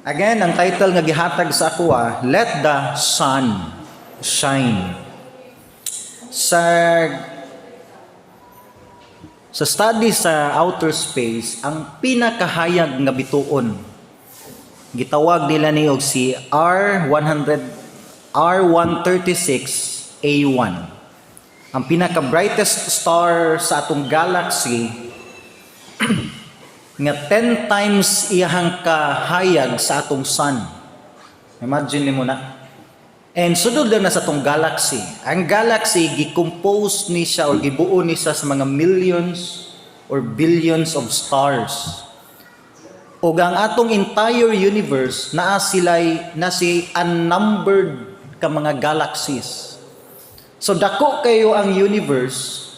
Again, ang title nga gihatag sa ako, "Let the Sun Shine." Sa study sa outer space, ang pinakahayag nga bituon, gitawag nila ni og si R100 R136 A1. Ang pinaka brightest star sa atong galaxy nga 10 times iyahang kahayag sa atong sun. Imagine nimo na. And sudod lang na sa atong galaxy. Ang galaxy gi-compose ni siya or gibuo ni siya sa mga millions or billions of stars. Ug ang atong entire universe, naa sila'y na si unnumbered ka mga galaxies. So dako kayo ang universe,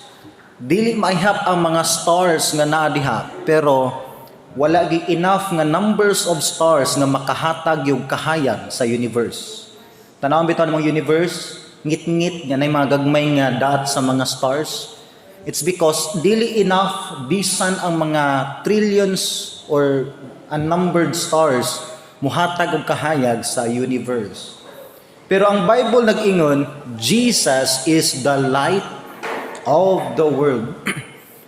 dili maihap ang mga stars nga naa diha, pero wala gi enough nga numbers of stars nga makahatag yung kahayag sa universe. Tanawon bitaw ng universe, ngit-ngit nga nay mga gagmay nga dot sa mga stars. It's because dili enough bisan ang mga trillions or unnumbered stars muhatag og kahayag sa universe. Pero ang Bible nag-ingon, Jesus is the light of the world.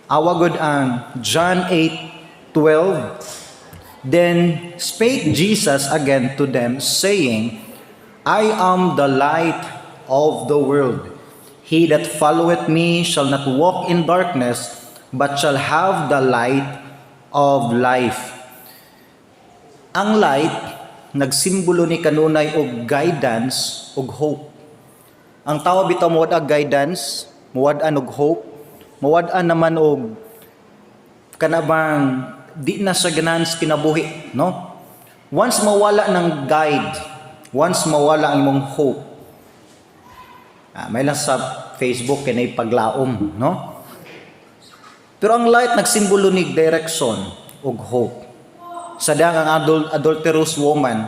Awa gud ang John 8:12. Then spake Jesus again to them, saying, "I am the light of the world. He that followeth me shall not walk in darkness, but shall have the light of life." Ang light, nagsimbolo ni kanunay og guidance og hope. Ang tao bitaw mawad guidance, mawad-an og hope, mawad-an naman og kanabang di na siya ganahan sa kinabuhi, no? Once mawala ng guide, once mawala ang imong hope, may lang sa Facebook kay paglaom, no? Pero ang light nagsimbolo ni direction ug hope. Sa dang ang adulterous woman,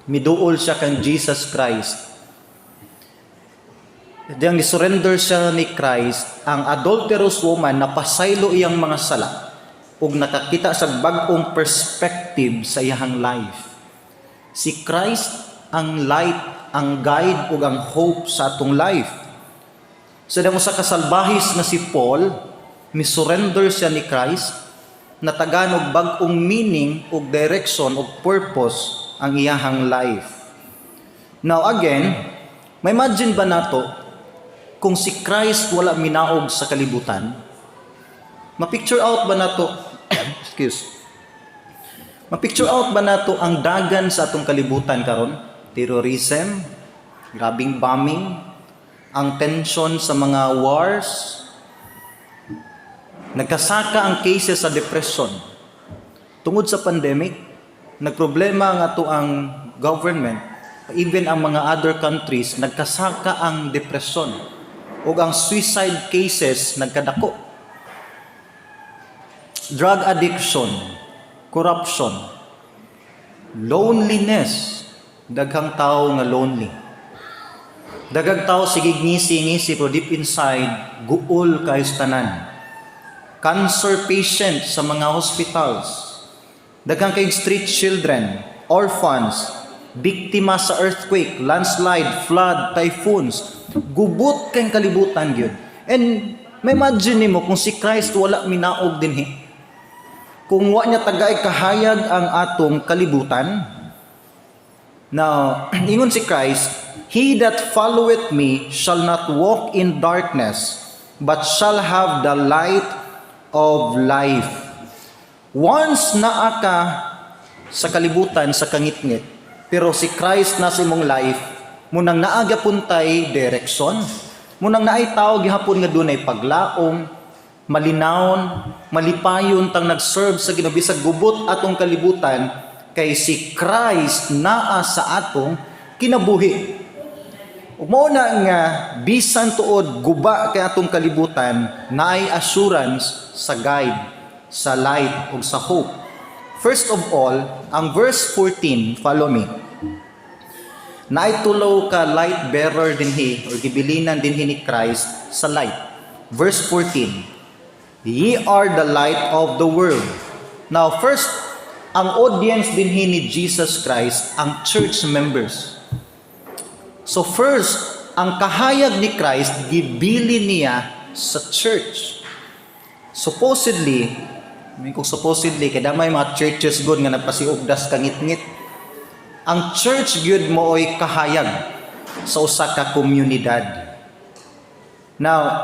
miduol siya kang Jesus Christ. Diyang ni-surrender siya ni Christ, ang adulterous woman napasaylo iyang mga sala ug nakakita sa bag-ong perspective sa iyang life. Si Christ ang light, ang guide ug ang hope sa atong life. Sa dang usa ka salbahis nga si Paul, mi-surrender siya ni Christ, natagan og bag-ong meaning ug direction ug purpose ang iyahang life. Now again, ma-imagine ba nato kung si Christ wala minaog sa kalibutan? Ma-picture out ba nato, excuse, ma-picture out ba nato ang dagan sa atong kalibutan karon? Terrorism, grabing bombing, ang tension sa mga wars, nagkasaka ang cases sa depression. Tungod sa pandemic, nagproblema nga to ang government, even ang mga other countries, nagkasaka ang depression ug ang suicide cases nagkadako. Drug addiction, corruption, loneliness, daghang tao nga lonely. Daghang tao sige ngisi-ngisi pero deep inside guol kayo sa tanan. Cancer patients sa mga hospitals. Daghang kay street children, orphans, biktima sa earthquake, landslide, flood, typhoons. Gubot kay kalibutan gyud. And ma-imagine nimo kung si Christ wala minaog dinhi. Kung wa niya tagay kahayag ang atong kalibutan. Now, ingon si Christ, "He that followeth me shall not walk in darkness, but shall have the light of life." Once naa ka sa kalibutan sa kangitngit, pero si Christ na sa imong life, munang naa gihapon tay direksyon, munang naay tao gihapon nga dunay paglaom, malinawon, malipayon tang nag-serve sa Ginoo bisag gubot atong kalibutan kay si Christ naa sa atong kinabuhi. Ug mao na nga bisan tuod guba kay atong kalibutan, naay assurance sa guide, sa light ug sa hope. First of all, ang verse 14, follow me. Naay tulo ka light bearer dinhi or gibilinan dinhi ni Christ sa light. Verse 14. "Ye are the light of the world." Now, first, Ang audience dinhi ni Jesus Christ ang church members. So first, ang kahayag ni Christ gibili niya sa church. Supposedly, I mean, kung supposedly, kay may mga churches gud nga nagpasiugdas kangitngit. Ang church gyud mooy kahayag sa usa ka komunidad. Now,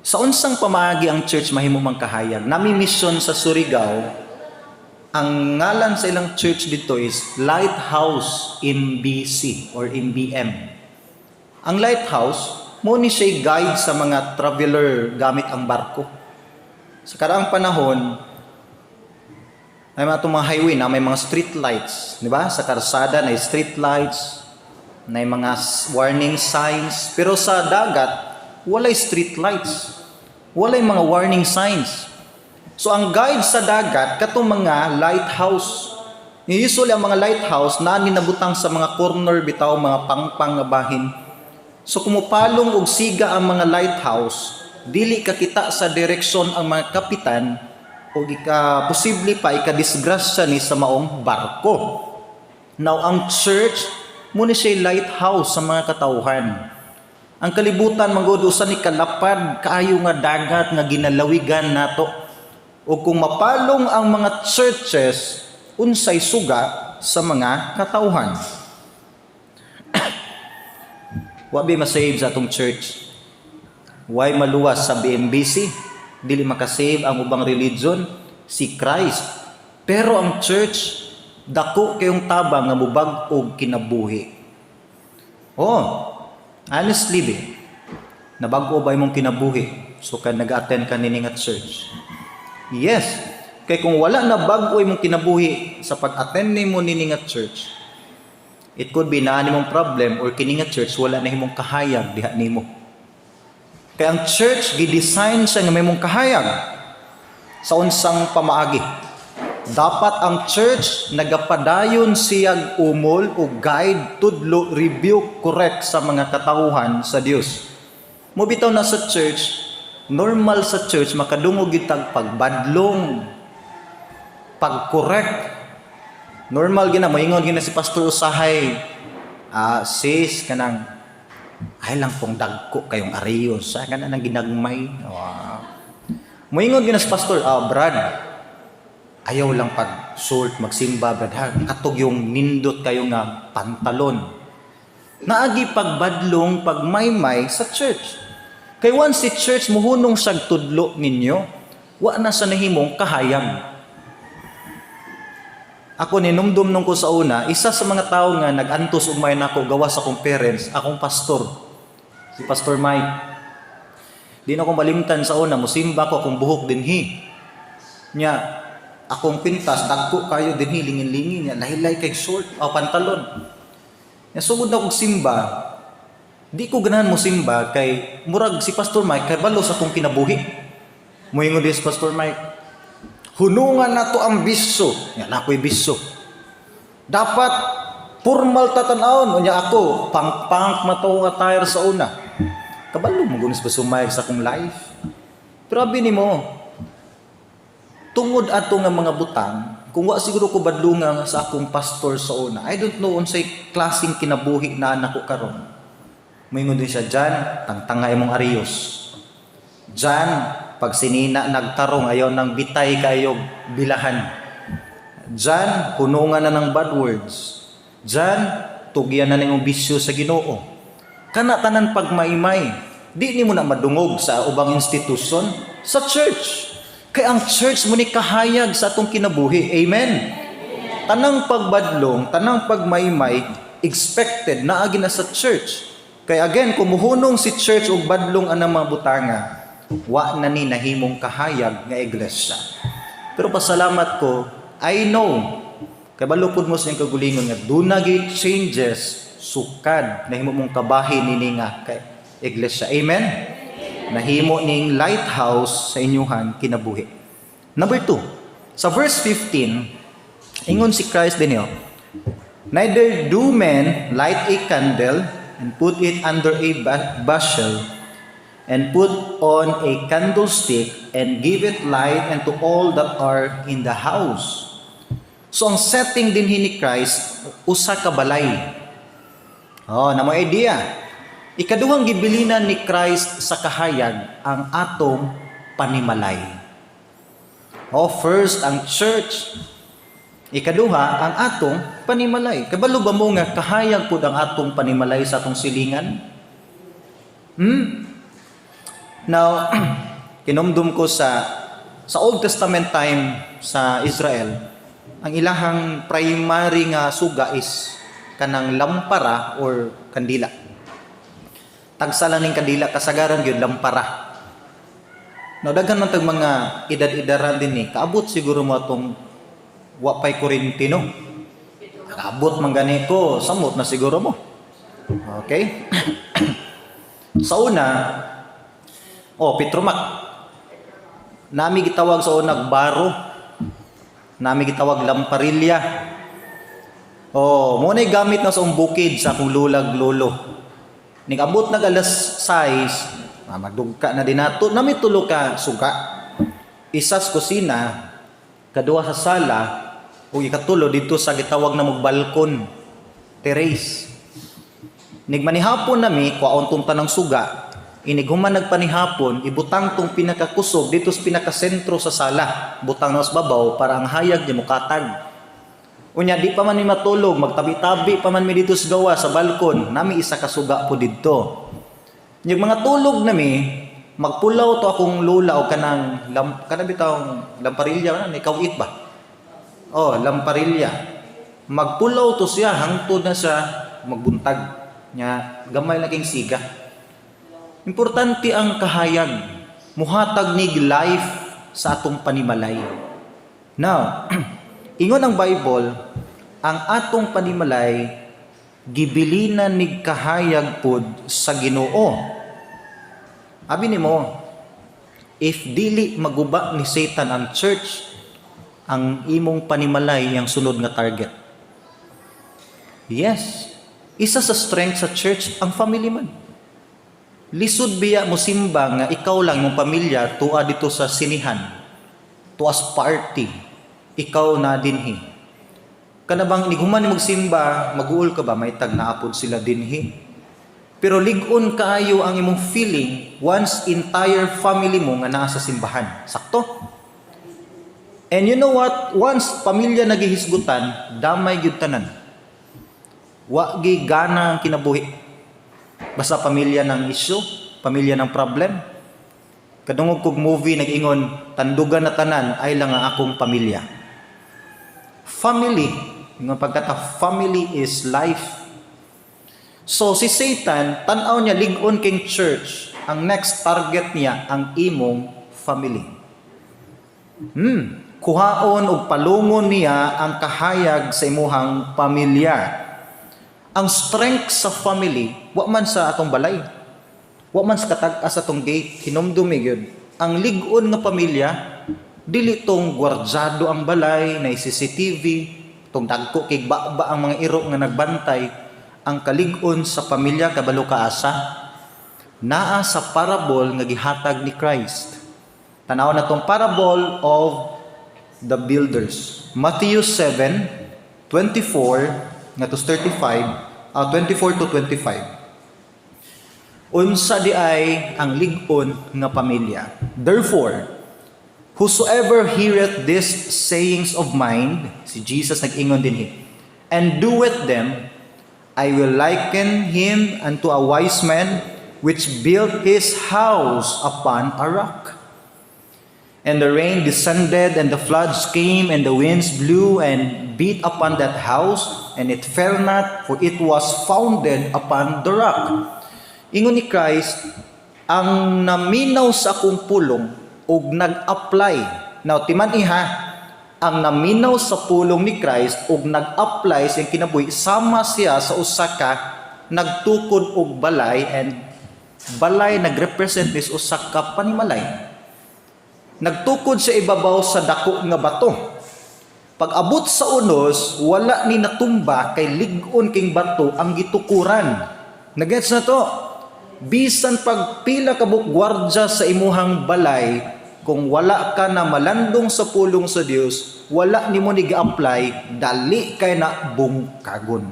sa unsang pamaagi ang church mahimo mang kahayag? Nami mission sa Surigao, ang ngalan sa ilang church dito is Lighthouse MBC or MBM. Ang lighthouse, mo ni siya guide sa mga traveler gamit ang barko. Sa karaang panahon, may mga itong mga highway na may mga street lights, di ba? Sa karsada na street lights, na mga warning signs. Pero sa dagat, walay street lights. Walay mga warning signs. So ang guide sa dagat, katong mga lighthouse. Usually ang mga lighthouse na nabutang sa mga corner bitaw, mga pangpang nga bahin. So kung mupalong og siga ang mga lighthouse, dili ka kita sa direksyon ang mga kapitan o ika posible pa ika-disgrasya ni sa maong barko. Now ang church mo ni siya lighthouse sa mga katawhan. Ang kalibutan manggod usa ni kalapad kaayo nga dagat nga ginalawigan nato. O kung mapalong ang mga churches, unsay suga sa mga katawhan? Wa bi masave sa atong church? Why maluwas sa BMBC? Dili makasave ang ubang religion, si Christ. Pero ang church, dako kayong tabang nga mubag og kinabuhi. Oh, honestly be, nabag-o ba imong kinabuhi? So ka nag-attend ka nini nga church? Yes. Kay kung wala na bag-o imong kinabuhi sa pag-attend nimo nini nga church, it could be naa nimong problem or kini nga church wala na himong kahayag diha nimo. Kay ang church gi-design siya nga mahimong kahayag sa unsang pamaagi. Dapat ang church nagapadayon siyag umol o guide, tudlo, rebuke, correct sa mga katawhan sa Dios. Mobitaw na sa church, normal sa church makadungog gyud tag pagbadlong, pag-correct. Normal gina moingon gina si pastor usahay, "Ah, sis, kanang ay lang pong dagko kayong ariyos sa kana nang ginagmay." Wow. Moingon gina si pastor, "Ah, Brad, ayaw lang pag short magsimba, Brad, ha, katog yung nindot kayo nga pantalon." Naagi pagbadlong, pagmaymay sa church. Kay once si church muhunong siyag tudlo ninyo, wa na sa nahimong kahayag. Ako ninumdum nung ko sa una, isa sa mga tao nga nag-antos ug may nako gawas akong parents, akong pastor. Si Pastor Mike. Di na ko malimtan sa una, musimba ko, akong buhok dinhi. Nya, akong pintas, dagko kayo dinhi, lingin-lingin niya, lahi-lahi kay short o pantalon. Nya sugod na kog simba, di ko ganahan mo simba kay murag si Pastor Mike kay balo sa akong kinabuhi. Moingon din si Pastor Mike, "Hunungan na to ang bisyo." Nya na ako'y bisyo. "Dapat formal ta tan-awon." Unya ako, pang-punk mato nga attire sa una. Kabalo mo gunis ba sumayag sa akong life. Pero abi nimo, tungod ato nga mga butang, kung wa siguro ko badlunga sa akong pastor sa una, I don't know unsay klaseng kinabuhi na nako karon. Moingon din siya, "Diyan, tangtanga imong ariyos. Diyan, pag sinina nagtarong, ayaw nang bitay kayo bilahan. Diyan, hunungan na ng bad words. Diyan, tugyan na nimong bisyo sa Ginoo." Kana tanan pagmaymay, di nimo na madungog sa ubang institusyon, sa church. Kay ang church mo ni kahayag sa atong kinabuhi. Amen. Tanang pagbadlong, tanang pagmaymay, expected naagi na sa church. Kay again, kung muhunong si church og badlong anang mga butanga, wa na ni nahimong kahayag nga iglesia. Pero pasalamat ko, I know, kay balupod mo sa inyong kagulingon nga duna gyud changes sukad nahimo mong kabahin nini nga kay iglesia. Amen? Nahimo ning lighthouse sa inyuhan kinabuhi. Number 2, sa verse 15, ingon si Christ dinhi, "Neither do men light a candle and put it under a bushel, and put on a candlestick, and give it light unto all that are in the house." So ang setting din ni Christ, usa ka balay. Oh, naa moy idea. Ikaduhang gibilinan ni Christ sa kahayag, ang atong panimalay. Oh, first ang church. Ikaduha ang atong panimalay. Kabalo ba mo nga kahayag pud ang atong panimalay sa atong silingan? Now, kinumdum ko sa Old Testament time sa Israel, ang ilahang primary nga suga is kanang lampara or kandila. Tagsa lang ning kandila, kasagaran gyud lampara. Now, daghan man tag mga edad-edaran din ni. Kaabot siguro mo atong wa pay kuryente, no? Kaabot man gani ko, samot na siguro mo. Okay? Sa una, oh, Petromax. Nami gitawag sa unag baro. Nami gitawag lamparilya. Oh, mo na gamit na sa bukid sa akong lolag lolo. Nigabot nag alas 6, magdugka na din nato. Nami tulo ka suga. Isa sa kusina, kaduha sa sala, ug ikatulo dito sa gitawag na mog balkon, terrace. Nigmanihapon nami, kuwaon tong tanang suga. Inig human nagpanihapon, ibutang tong pinakakusog dito sa pinakasentro sa sala. Butang na sa babaw para ang hayag niya mukatag. Unya di pa man mi matulog, magtabi-tabi pa man mi dito sa gawa sa balkon, nami isa ka suga po didto. Yung mga tulog nami, magpulaw to akong lola o kanang lam, kanang bitawng lamparilya man, ikaw it ba? Oh, lamparilya. Magpulaw to siya hangtod na siya magbuntag. Nya gamay lang king siga. Importante ang kahayag. Muhatag nig life sa atong panimalay. Now, ingon ang Bible, ang atong panimalay gibilinan nig kahayag pod sa Ginoo. Abi nimo, if dili maguba ni Satan ang church, ang imong panimalay ang sunod nga target. Yes. Isa sa strength sa church ang family man. Lisod biya mo simba nga ikaw lang, imong pamilya tuwa dito sa sinihan. Tuwa sa party. Ikaw na dinhi. Kana bang inighuman nimo simba, maguol ka ba may tag naapod sila dinhi. Pero lig-on kaayo ang imong feeling once entire family mo nga naa sa simbahan. Sakto? And you know what? Once pamilya nagihisgutan, damay gyud tanan. Wa gi gana ang kinabuhi. Basta pamilya ng issue, pamilya ng problem. Kadungog kog movie, nag-ingon, "Tandugan na tanan, ay lang ang akong pamilya." Family, ingon pagkata, family is life. So si Satan, tan-aw niya lig-on king church. Ang next target niya ang imong family. Kuhaon og palungon niya ang kahayag sa imuhang pamilya. Ang strength sa family, wa man sa atong balay. Wa man sa katag-as atong gate, hinumdumi gyud. Ang lig-on nga pamilya, dili tong gwardyado ang balay, na CCTV, tong dagko kay ba ang mga iro nga nagbantay. Ang kalig-on sa pamilya, kabalo ka asa? Naa sa parable nga gihatag ni Christ. Tanaw na tong parable of the builders. Matthew 7:24 nga to 35, 24 to 25. Unsa di ay ang lig-on nga pamilya? "Therefore, whosoever heareth these sayings of mine," si Jesus nag-ingon dinhi, "and doeth them, I will liken him unto a wise man which built his house upon a rock. And the rain descended, and the floods came, and the winds blew and beat upon that house, and it fell not, for it was founded upon the rock." Ingon ni Christ, ang naminaw sa akong pulong ug nag-apply. Now, timan iha, ang naminaw sa pulong ni Christ ug nag-apply sa iyang kinabuhi, sama siya sa usa ka nagtukod og balay, and balay nagrepresent is usa ka panimalay. Nagtukod sa ibabaw sa dako nga bato. Pag abot sa unos, wala ni natumba kay lig-on king bato ang gitukuran. Nagets na to? Bisan pagpila ka buok gwardya sa imuhang balay, kung wala ka na malandong sa pulong sa Dios, wala nimo ni gi-apply, dali kay na bungkagon.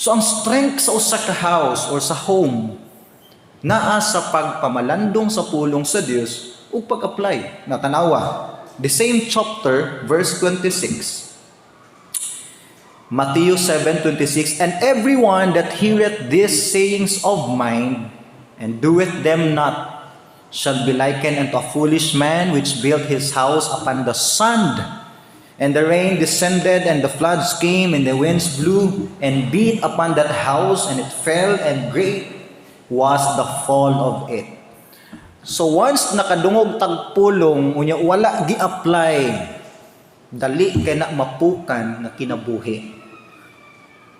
So ang strength sa usa ka house or sa home naa sa pagpamalandong sa pulong sa Dios ug pag-apply. Na tanawa. The same chapter, verse 26. Matthew 7:26, "And everyone that heareth these sayings of mine and doeth them not shall be likened unto a foolish man which built his house upon the sand. And the rain descended, and the floods came, and the winds blew and beat upon that house, and it fell, and great was the fall of it." So once nakadungog tag pulong, unya wala gi-apply, dali kay na mapukan nga kinabuhi.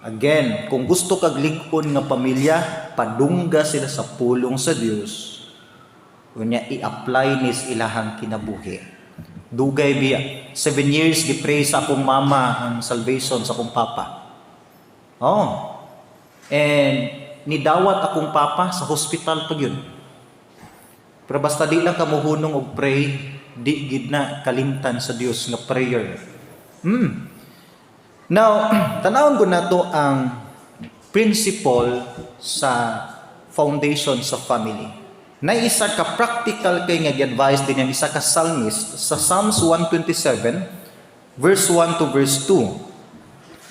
Again, kung gusto kag lig-on nga pamilya, padungga sila sa pulong sa Dios. Unya i-apply nis ilahang kinabuhi. Dugay biya. 7 years gi-pray sa akong mama ang salvation sa akong papa. Oh. And nidawat akong papa sa hospital pa gyud. Pero basta di lang ka mohunong og pray, di gid na kalimtan sa Dios nga prayer. Now, tanawon ko nato ang principle sa foundation sa family. Na isa ka practical kay nga gi-advise din ang isa ka psalmist sa Psalms 127 verse 1 to verse 2.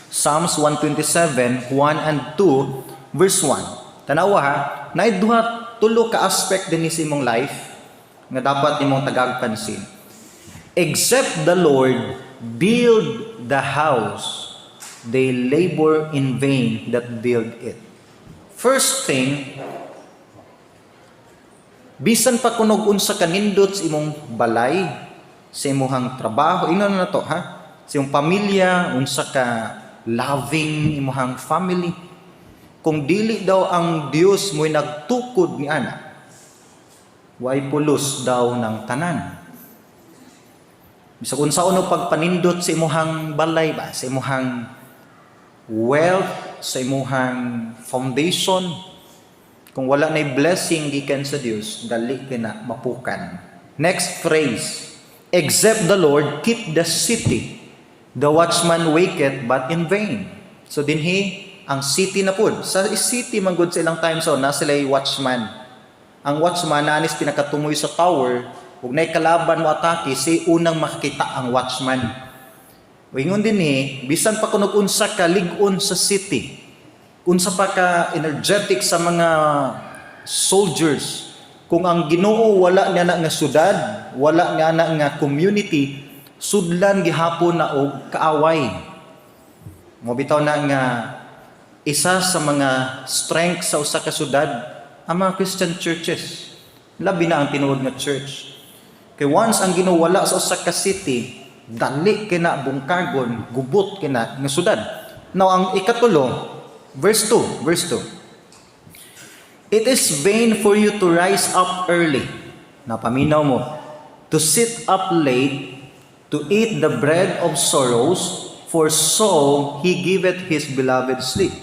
Psalms 127, 1 and 2, verse 1. Tanawa ha, naay duha, tulo ka aspect din sa imong life nga dapat nimong tagaag pansin. "Except the Lord build the house, they labor in vain that build it." First thing, bisan pa kunog unsa kanindot sa imong balay, sa imong trabaho, ino na to ha, sa imong pamilya, unsa ka loving imong family, kung dili daw ang Dios mo'y nagtukod ni ana, way pulos daw ng tanan. Bisag unsa uno pagpanindot sa imuhang balay ba, sa imuhang wealth, sa imuhang foundation, kung wala na blessing gikan sa Dios, dali ka na mapukan. Next phrase, "Except the Lord keep the city, the watchman waketh but in vain." So dinhi ang city na pud. Sa city man gud sa ilang time, so na sila watchman. Ang watchman na anis pinakatumoy sa tower, ug nay kalaban mo atake, si unang makakita ang watchman. O ingon din ni, bisan pa kunog unsa ka lig-on sa city, unsa pa ka energetic sa mga soldiers, kung ang Ginoo wala niya na nga syudad, wala niya na nga community, sudlan gihapon na og kaaway. Mo bitaw na nga isa sa mga strength sa usa ka syudad ang mga Christian churches. Labi na ang tinuod nga church. Kay once ang Ginoo wala sa usa ka city, dali kay na bungkagon, gubot kay na nga syudad. Now ang ikatulo, verse 2, verse 2. "It is vain for you to rise up early." Napaminaw mo. "To sit up late, to eat the bread of sorrows, for so he giveth his beloved sleep."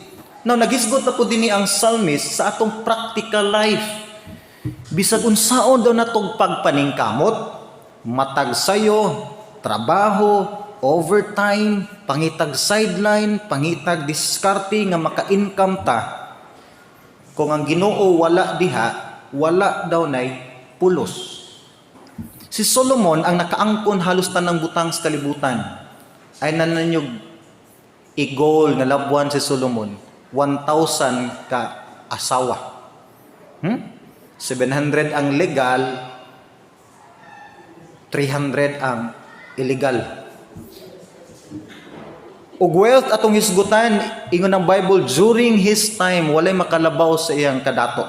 Now, naghisgot na po din ni ang psalmist sa atong practical life. Bisag unsaon daw natong pagpaningkamot, matag sayo, trabaho, overtime, pangitag sideline, pangitag diskarte nga maka-income ta. Kung ang Ginoo wala diha, wala daw nay pulos. Si Solomon ang nakaangkon halos tanang butang sa kalibutan. Ay nananyog i-goal nga labwan si Solomon, 1,000 ka asawa. 700 ang legal, 300 ang illegal. Ug wealth atong hisgutan, ingon ang Bible, during his time walay makalabaw sa iyang kadato.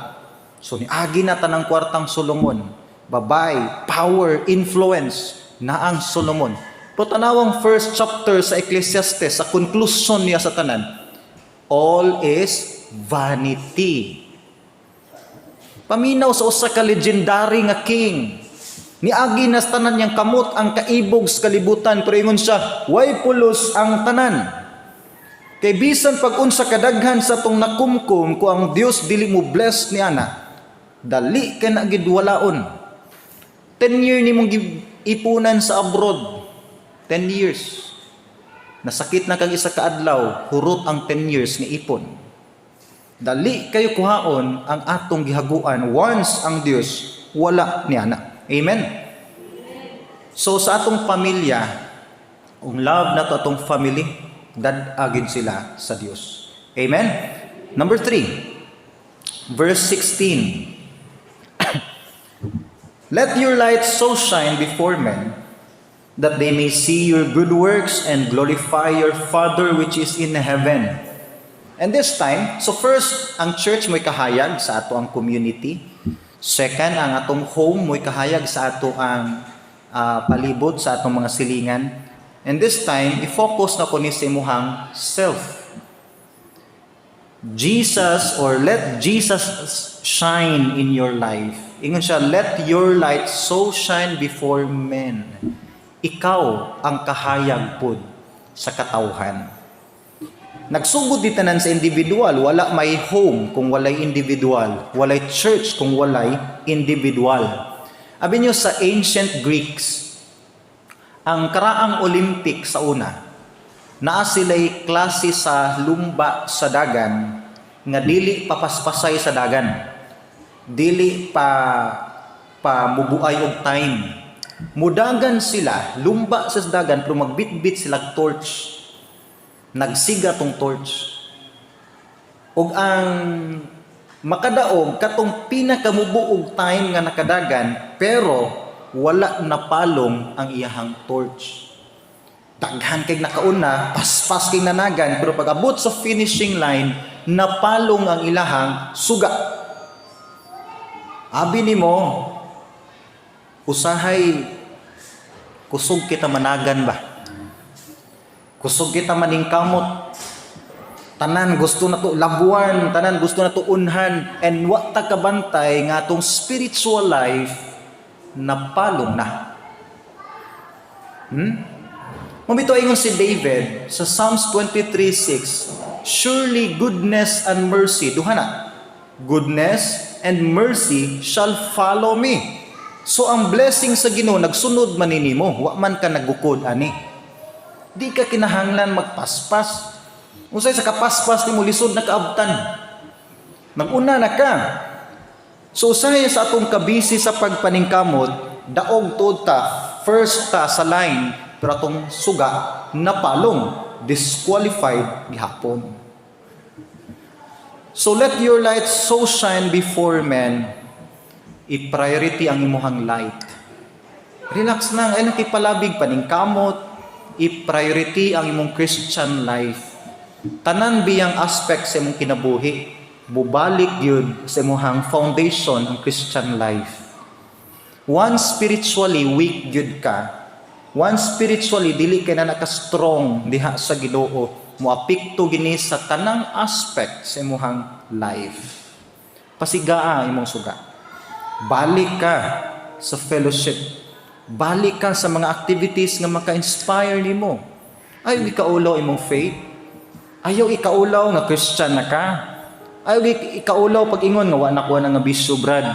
So niagi na tanang kwartang Solomon, babay, power, influence na ang Solomon. Pero tanawang first chapter sa Ecclesiastes, sa conclusion niya sa tanan, all is vanity. Paminaw sa usa ka legendary nga king. Niagi na sa tanan niyang kamot ang kaibog sa kalibutan, pero ingon siya, way pulos ang tanan. Kay bisan pag unsa kadaghan sa atong nakumkum, kung ang Dios dili mo bless ni ana, dali ka na gid walaon. 10 year nimong ipunan sa abroad. 10 years. Nasakit na kang isa ka adlaw, hurot ang 10 years nga ipon. Dali kayo kuhaon ang atong gihaguan once ang Dios wala ni ana. Amen. So sa atong pamilya, kung love nato atong family, dad-a gyud sila sa Dios. Amen. Number 3, verse 16. "Let your light so shine before men that they may see your good works and glorify your Father which is in heaven." And this time, so first, ang church mo'y kahayag sa ato ang community. Second, ang atong home mo'y kahayag sa ato ang palibot, sa atong mga silingan. And this time, i-focus na ko ni sa imuhang self. Jesus or let Jesus shine in your life. Ingon siya, "Let your light so shine before men." Ikaw ang kahayag pud sa katawhan. Nagsugod di tanan sa individual, wala may home kung walay individual, walay church kung walay individual. Abi nyo sa ancient Greeks, ang karaang Olympic sa una, naa sila'y klase sa lumba sa dagan nga dili papaspasay sa dagan. Dili pa pa mubuay og time. Mudagan sila, lumba sa dagan, pero magbitbit sila torch. Nagsiga tong torch. Ug ang makadaog katong pinakamubuog time nga nakadagan, pero wala napalong ang iyahang torch. Daghan kay nakauna, paspas kay nanagan, pero pag abot sa finishing line, napalong ang ilahang suga. Abi nimo, usahay kusog kita managan ba? Kusog kita maningkamot. Tanan gusto na to labuan, tanan gusto na to unhan, and wa ta kabantay nga atong spiritual life napalong na. Mao bitaw ingon si David sa Psalms 23:6, "Surely goodness and mercy," duha na. "Goodness and mercy shall follow me." So ang blessing sa Ginoo nagsunod man nimo, wa man ka nagukod ani. Di ka kinahanglan magpaspas. Usahay sa kapaspas nimo, lisod na kaabtan. Naguna na ka. So usahay sa atong kabisi sa pagpaningkamot, daog tuod ta, first ta sa line, pero atong suga napalong, disqualified gihapon. So let your light so shine before men. I-priority ang imuhang light. Relax lang, ay nakipalabig, paningkamot, i-priority ang imong Christian life. Tanan biyang aspect sa imong kinabuhi, bubalik gyud sa imong foundation, ang Christian life. Once spiritually weak gyud ka, once spiritually dili ka na naka-strong diha sa Ginoo, moapekto gini sa tanang aspect sa imong life. Pasigaa imong suga. Balik ka sa fellowship. Balik ka sa mga activities nga maka-inspire nimo. Ayaw ikaulaw imong faith. Ayaw ikaulaw nga Christian na ka. Ayaw ikaulaw pag ingon nga wa na ko na nga bisyo, brad.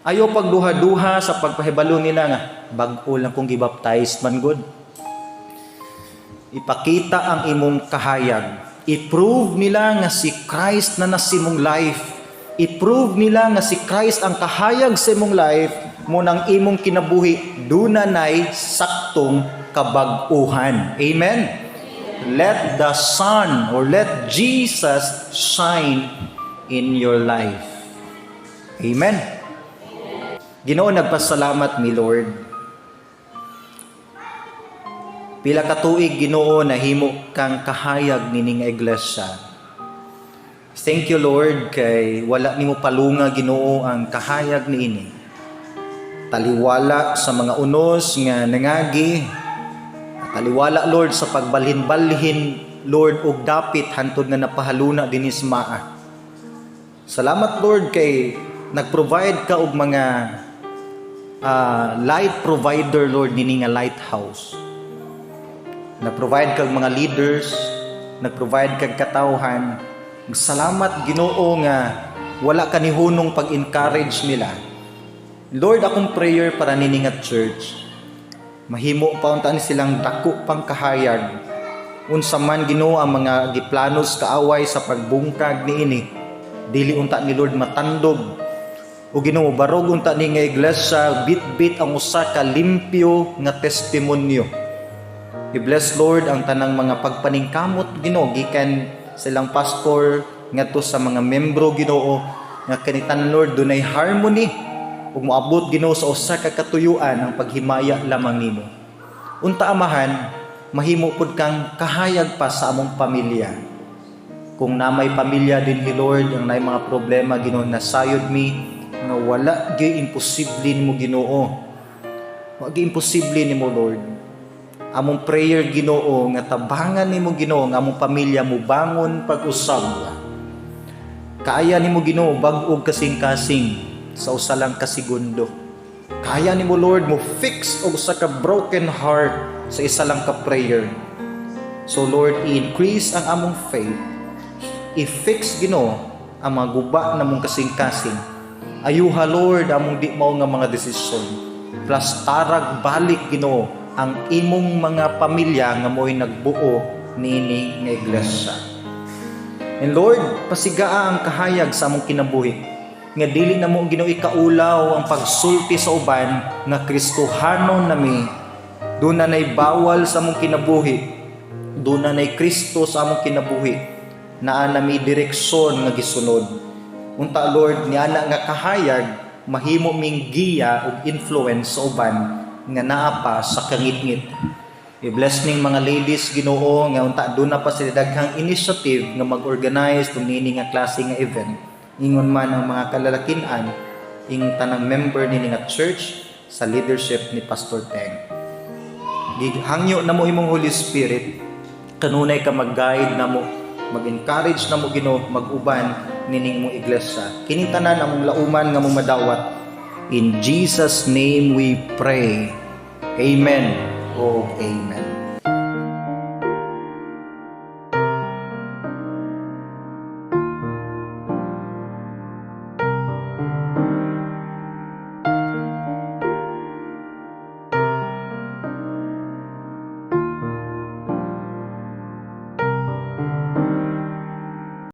Ayaw pagduha-duha sa pagpahibalo nila nga bag-o lang kong gibaptized man gud. Ipakita ang imong kahayag. I-prove nila nga si Christ na nasa imong life. I-prove nila nga si Christ ang kahayag sa imong life mo nang imong kinabuhi duna nay saktong kabag-uhan. Amen. Let the sun or let Jesus shine in your life. Amen. Ginoo, nagpasalamat mi, Lord. Pila ka tuig, Ginoo, nahimo kang kahayag nining iglesia. Thank you, Lord, kay wala nimo palunga, Ginoo, ang kahayag niini. Taliwala sa mga unos nga nangagi, taliwala, Lord, sa pagbalhin-balhin, Lord, og dapit hantod nga napahaluna dinhi sa maa. Salamat, Lord, kay nag-provide ka og mga light provider, Lord, nini nga lighthouse. Na-provide kag mga leaders, Nag-provide kag katawhan. Salamat, Ginoo, nga wala ka nihunong pag-encourage nila. Lord, akong prayer para nini nga church, mahimo pa unta ni silang dako pang kahayag. Unsa man, Ginoo, ang mga giplano sa kaaway sa pagbungkag niini, dili unta ni Lord matandog. O Ginoo, barog unta ni nga iglesia bit-bit ang usa ka limpyo nga testimonyo. I-bless, Lord, ang tanang mga pagpaningkamot, Ginoo, gikan silang pastor ngadto sa mga membro, Ginoo, nga kani tanan, Lord, dunay harmony ug moabot, Ginoo, sa usa ka katuyuan ang paghimaya lamang nimo. Unta, Amahan, mahimo pud kang kahayag pa sa among pamilya. Kung namay pamilya dinhi, Lord, ang nay mga problema, Ginoo, nasayod mi nga wala gyud imposible nimo, Ginoo. Wa gyud imposible nimo, Lord. Among prayer, Ginoo, nga tabangan nimo, Ginoo, nga among pamilya mubangon pag-usab. Kaya nimo, Ginoo, bag-og kasing-kasing sa usa lang ka segundo. Kaya nimo, Lord, mo fix og usa ka broken heart sa isa lang ka prayer. So Lord, i-increase ang among faith. I-fix, Ginoo, ang mga guba namong kasing-kasing. Ayuha, Lord, among di mao nga mga desisyon. Plastarag balik, Ginoo, ang imong mga pamilya nga mo'y nagbuo niini nga iglesia. And Lord, pasigaa ang kahayag sa among kinabuhi nga dili na mo, Ginoo, ikaulaw ang pagsulti sa uban nga Kristohanon nami. Duna nay bawal sa among kinabuhi. Duna nay Kristo sa among kinabuhi. Naa nami direksyon nga gisunod. Unta, Lord, niana nga kahayag mahimo ming giya ug influence sa uban nga naa pa sa kangitngit. I-bless ning mga ladies, Ginoo, nga unta duna pa sila daghang initiative nga mag-organize tung nini nga klase nga event. Ingon man ang mga kalalakinan ing tanang member nini nga church sa leadership ni Pastor Teng. Gihangyo namo imong Holy Spirit, kanunay ka mag-guide namo, mag-encourage namo, Ginoo, mag-uban nining imong iglesia. Kining tanan among lauman nga mong madawat. In Jesus' name we pray. Amen o amen.